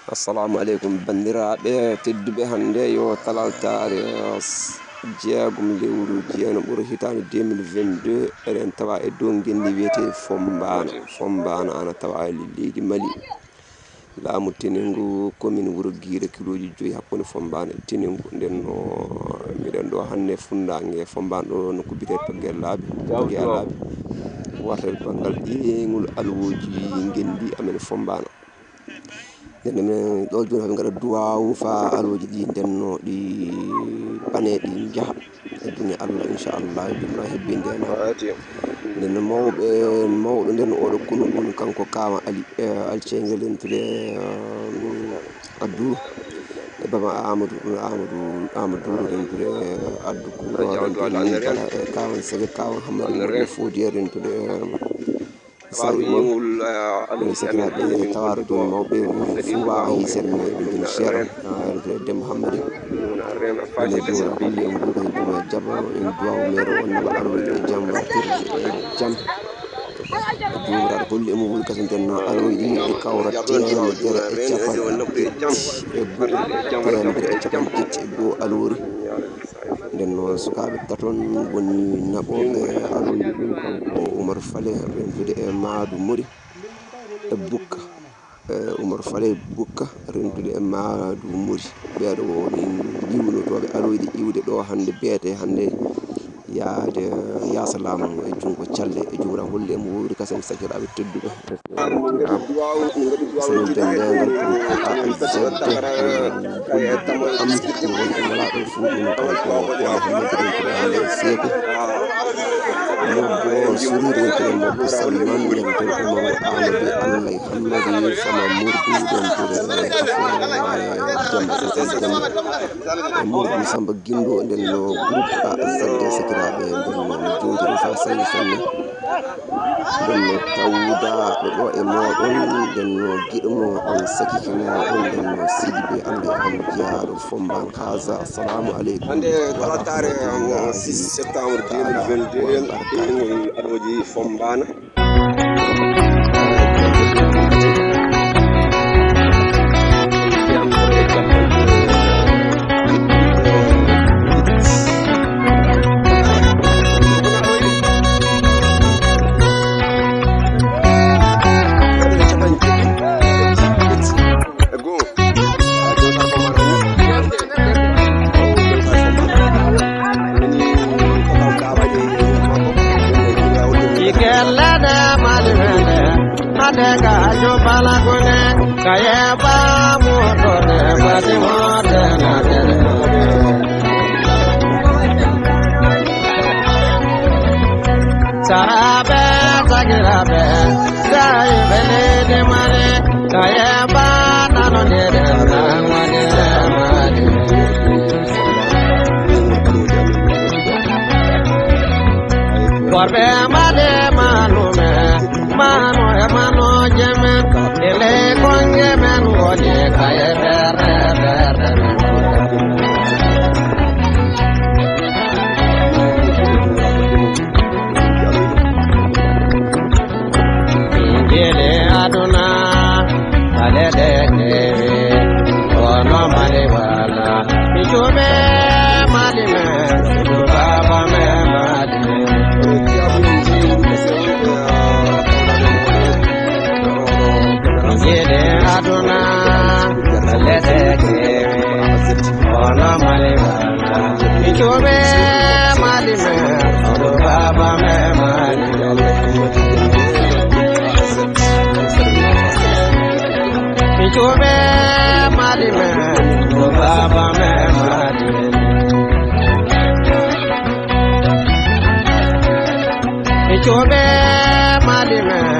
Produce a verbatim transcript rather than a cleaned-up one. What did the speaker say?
Assalamu aleykum, banndiraaɓe tedduɓe. Hannde yo talaltaare, eh, s-, jeegom lewru jeenaɓuru hitaande deux mille vingt-deux, eɗen tawa e dow ngenndi wiyetee Fombana. Fombana ana tawa e leydi Mali. Laamu Teningu, commune Wuro Giire, kilooji joyi hakkunde Fombana e Teningu. Nden no miɗen ɗo hannde funnange Fombana ɗo, nokku biyetee Pagge Laabi, Pagge Laabi. Wartere banngal ƴeeŋol alwooji ngenndi amen Fombana. Nden minen ɗo jooni haa ɓe ngaɗa duwaawu faa alooji ɗi ndenno ɗi pane ɗi njaha e duŋe Allah, inchallah, jumra hebbinde en. Nden no mawɓe, mawɗo nden oɗo kunu ɗum kanko Kaawan Ali, eh, Alcengel rentude, eh, Abdou, e Baba Amadou, Amadou, Amadou rentude, eh, Abdou Koura rentude, eh, Kaawan Sege, Kaawan Hammadi, Fodiyee rentude, eh, Sawi mo, eh, sakiraaɓe, tawaare ɗum mawɓe fuwa hiisere mo eɓe joni seeɗa, ah, rentude Demba Hammadi. Ene jooɗa holli en mbuuɗo e juma e jam, en duwaw meere o naɓa alwal e jam, wartirde e jam. Jumiraɗo holli en mo woni kasen den no alwal ɗi e kawra teemedere e capanɗe jeɗɗi e go'o, teemedere e capanɗe jeɗɗi e go'o alwori. Nden noon, sukaaɓe taton woni naɓooɓe alonji ɗum, kanko Umar Fale, rentude e Maadu Mori e Bukka. E Umar Fale Bukka, rentude e Maadu Mori. Ɓeeɗo woni iwnotooɓe alooyde iwde ɗo hannde, beete hannde yaade yaasa laamu e junngo calle e jumra holli e mo wowri kasen sakiraaɓe tedduɓe. Sino denndaangal groupe A Z D, gollidiiɓe am, wonɓe ngalaa ɗo fuu, ɗum ko Kola Hammadi, ɗum ko Hammadi Seeku. Mobbo Suri, ɗum ko Mobbo Salman, ɗum ko Mobbo Amadou, Allah e Hammadi Sama Murdu, ɗum ko Afo, e Demba, Sasel Demba. E Murdu Samba Gindo, nden no groupe A Z D sakiraaɓe, nden no mi jowtiri fa sanne sanne. Nden no tawuda ɗo ɗo e mooɗon, nden no giɗo mooɗon, sakike mooɗon, nden no Sidibé Ande am jiyaaɗo Fombana Kaza. Assalamu aleykum. Hannde ko talaataare, mo six septembre deux mille vingt-deux, en ƴeewingol alooji Fombana. Ikellede malimene, adega jubala kune, kayeba mutone, batimote na tere. Sarabe, sagirabe, saibele de mare, kayeba nano de de na mare mare. Worɓe mbaɗe manume, manu e manoje men, ele konge men woni kaye ɓerɗe ɓerɗe men. Injili aduna, ɓaleɗe kewi, kono Mali wala. Mi cuɓe Mali men, baba men Mali men. Injili aduna, ɓaleɗe kewi, kono Mali wala. Mi cuɓe Mali men, baba men Mali men. Mi cuɓe Mali men, baba men Mali men. Mi cuɓe Mali men,